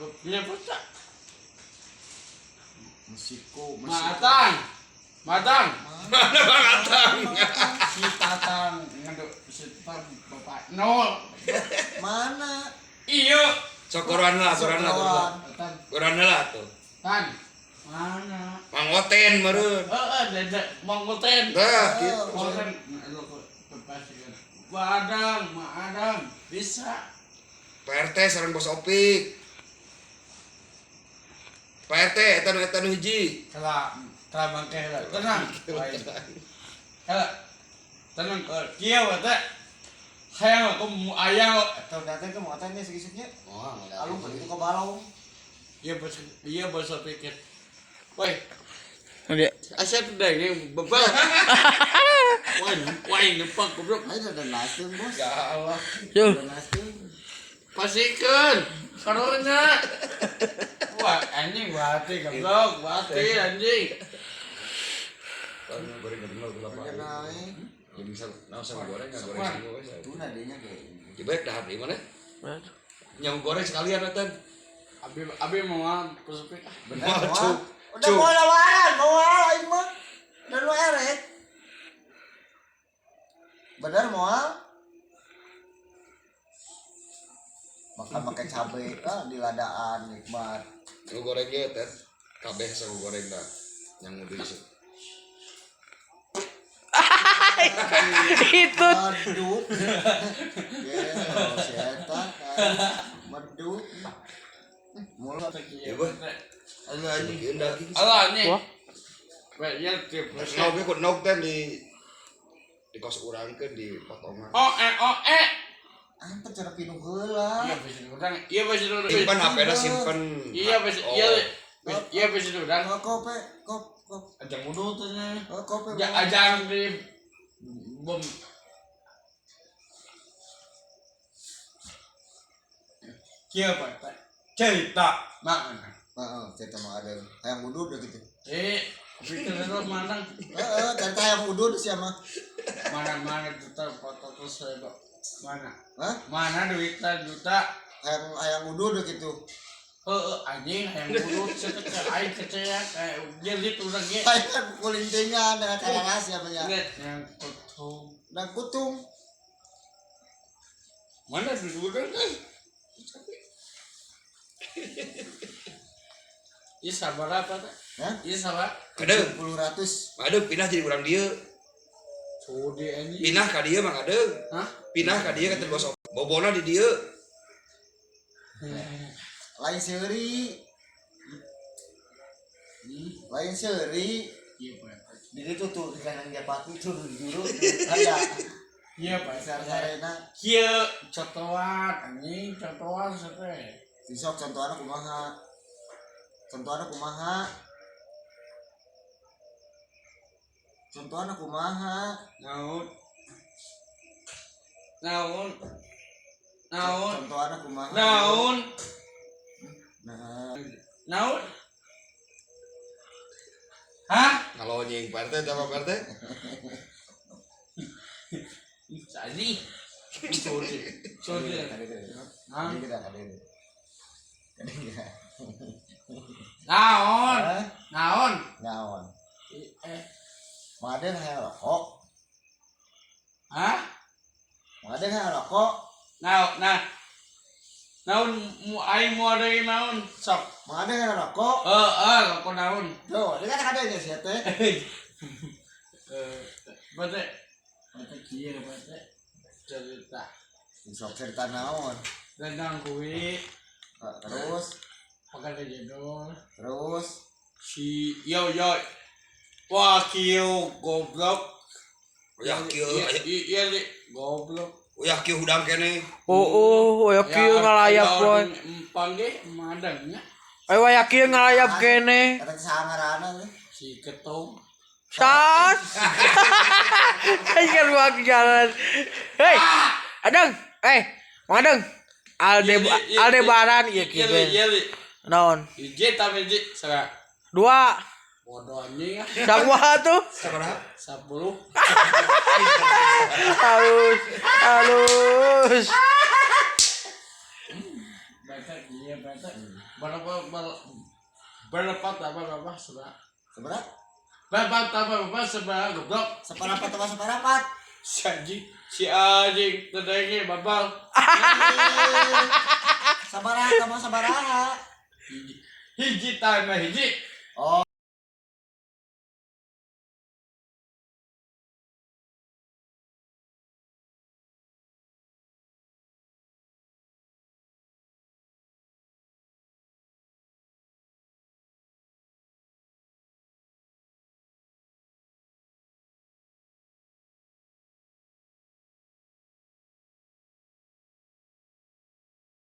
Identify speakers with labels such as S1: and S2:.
S1: Punya putra.
S2: Mesiko, mesiko.
S1: Matang. Matang.
S3: Mana Bang Atang?
S1: Si Tatang ngaduk si Tatang bapak nol.
S2: Mana?
S1: Iya.
S3: Sok goran lah, goran lah, goran lah.
S1: Tan.
S3: Goran lah tuh.
S1: Tan. Mana?
S3: Mangoten meureun.
S1: Heeh, dedek mangoten.
S3: Dah gitu.
S1: Mangoten kepasikan. Badang, Madang, bisa.
S3: Pak RT sareng Bos Opik. Pak RT eta nu hiji.
S1: Kala kala bangke lah. Tenang. Kala tenang ke kieu teh. Hayang aku mu ayang.
S2: Atau datang ke mau tanya segisunya.
S3: Oh,
S2: Alung begitu ke balong.
S1: Iya bos pikir. Woi,
S4: Udah.
S1: asa tuh daging bebal. Woi, woi ngepak goblok.
S2: Ayo ada nastem bos.
S1: Ya Allah.
S4: Yuk.
S2: Ada nastem.
S1: Pasikeun. Karunya. Wah, anjing bati goblok, bati anjing.
S3: Goreng bener kelapa.
S2: Kenai.
S3: Jadi bisa naon sama goreng nggak goreng semua we.
S2: Itu nadanya kayak.
S3: Coba dahar di mana? Yang goreng sekalian atan.
S1: Abi abi mau pasipik.
S2: Bener
S3: Wah,
S2: moal.
S3: cuk.
S2: Udah
S3: Cuk.
S2: mau lawaran, mau aing mah. Dan lu erek. Bener moal. Makan pakai cabe, ah di ladaan nikmat.
S3: Nu goreng ge teh. Kabeh sama goreng dah. Yang udah isi.
S4: Itu
S2: Medut. Ya, si eta medut. Mulut.
S3: Ya, Boy.
S1: Allah anjing.
S3: Sebagian daging.
S1: Allah anjing.
S4: Wah.
S1: Weh, ya tiap
S3: Nog ge nog teh di kos urang ke di potongan.
S1: Oh eh oh eh.
S2: Apa cara pinuh heula?
S1: Iya besi urang. Iya besi urang.
S3: Simpen HP-na simpen.
S1: Iya besi
S3: Oh.
S1: iya iya besi urang.
S2: Oh, kope, kop, kop.
S1: Ajang mudu tuh nya.
S2: Oh, kope.
S1: Ja, ajang di bom. Kieu Pak. Cerita mana?
S2: Heeh, cerita mah ada hayang udud udah gitu.
S1: Eh, pikir lu mana?
S2: Heeh, cerita hayang udud sih mah.
S1: Mana mana juta foto terus saya kok. Mana?
S2: Hah?
S1: Mana duitnya juta?
S2: Hayang hayang udud udah gitu.
S1: Heeh, anjing hayang urut sekecil aing kecil kayak jelit urang ge.
S2: Hayang kulintingan dengan cara rahasia banyak.
S1: Yang kutung.
S2: Dan kutung.
S1: Mana duit urang kan? Ih sabar apa teh?
S2: Hah?
S1: Ih sabar.
S3: Kadeu,
S2: 10 ratus.
S3: aduh pindah jadi urang dieu.
S1: Sudi anjing.
S3: Pindah ka dieu Mang Adeung.
S1: Hah?
S3: Pindah ka dieu ka teu bos. Bobona di dieu.
S2: Lain seuri, lain seuri.
S1: Iya Pak.
S2: Di itu tuh di kanan japati tuh di juru. Aya
S1: Iya Pak.
S2: sare-sarena.
S1: Kieu contohan anjing contohan sete.
S2: Besok contohna kumaha? Contohna kumaha? Contohna kumaha?
S1: Naon? Naon? Naon?
S2: Contohna kumaha?
S1: Naon?
S2: Nah,
S1: Naon? Hah?
S3: Ngalonyeng Pak RT sama Pak RT.
S1: Sadi. Sudi. Sudi. Hah?
S2: Kade kira.
S1: Naon?
S2: Hah?
S1: Naon?
S2: Naon?
S1: Eh,
S2: Maden hayang rokok.
S1: hah?
S2: Maden hayang rokok.
S1: Naon? Nah. Naon mu aing mau ada naon? Sok.
S2: Maden hayang rokok.
S1: Heeh, rokok naon?
S2: Tuh, dia kan ada sih teh.
S1: Eh, bate. Bate kieu bate. Cerita.
S2: Sok cerita naon.
S1: Tentang kui
S2: Terus,
S1: pakai jedol.
S2: terus
S1: Si yo yo. Wah kieu goblok.
S3: Uyah kieu,
S1: Iya iya iya, goblok.
S3: uyah kieu hudang keneh.
S4: Oh oh, aya kieu ngalayap boy.
S1: Empang ge madangnya
S4: Ayo aya kieu ngalayap kene.
S2: kata sangarana teh.
S1: si ketum.
S4: Sas. Aing kan jalan. Hei. Adeng, eh, Mang Adeng. Alde Aldebaran ieu
S1: Iya
S4: kieu.
S1: iya.
S4: Naon?
S1: Hiji tambah hiji salah.
S4: Dua.
S1: Bodoh anjing ah.
S4: Sakumaha tuh?
S3: Sabaraha?
S1: 10.
S4: Halus, halus.
S1: Bete, iya bete. Berapa berapa tambah berapa seberapa?
S2: Seberapa?
S1: Berapa tambah berapa seberapa goblok?
S2: Separapat tambah separapat.
S1: Si anjing, si anjing, tedenge babal.
S2: Sabaraha tambah sabaraha.
S1: Hiji, hiji tambah hiji.
S2: Oh.